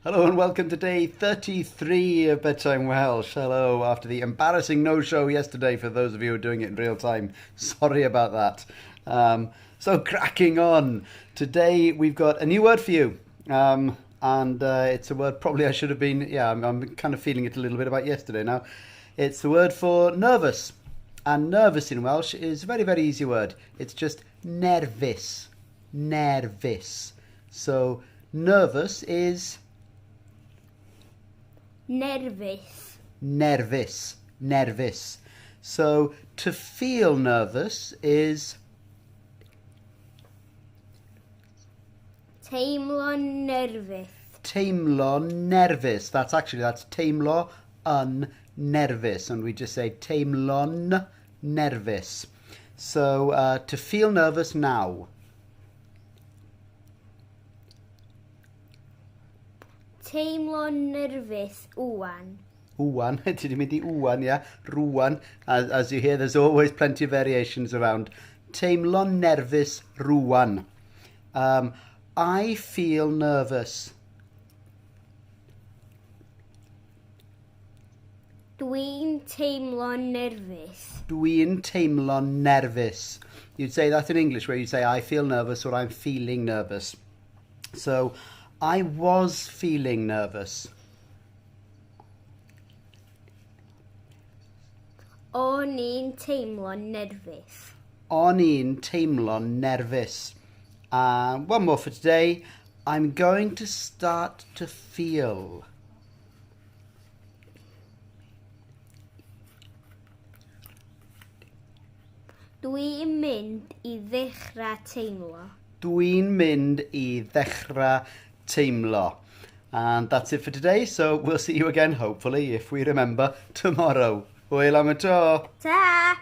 Hello and welcome to day 33 of Bedtime Welsh. Hello, after the embarrassing no-show yesterday for those of you who are doing it in real time. Sorry about that. Um, so cracking on. Today we've got a new word for you. Um, and uh, it's a word probably I should have been, yeah, I'm, I'm kind of feeling it a little bit about yesterday now. It's the word for nervous. And nervous in Welsh is a very, very easy word. It's just nervous. Nervous. So nervous is Nervous. Nervous. Nervous. So to feel nervous is Teimlo'n nerfus. Teimlo'n nerfus. That's actually, that's teimlo yn nerfus. And we just say teimlo'n nerfus. So uh, to feel nervous now. Teimlo'n nerfus ŵan. Ŵan, ti 'di mynd i ŵan, yeah? Rŵan. As, as you hear, there's always plenty of variations around. Teimlo'n nerfus rŵan. Um, I feel nervous. Dwi'n teimlo'n nerfus. Dwi'n teimlo'n nerfus. You'd say that in English where you say I feel nervous or I'm feeling nervous. So, I was feeling nervous. O'n i'n teimlo'n nerfus. O'n i'n teimlo'n nerfus. Uh, one more for today. I'm going to start to feel. Dwi'n mynd i ddechrau teimlo. Dwi'n mynd i ddechrau teimlo. And that's it for today, so we'll see you again, hopefully, if we remember, tomorrow. Hwyl am y tro! Ta!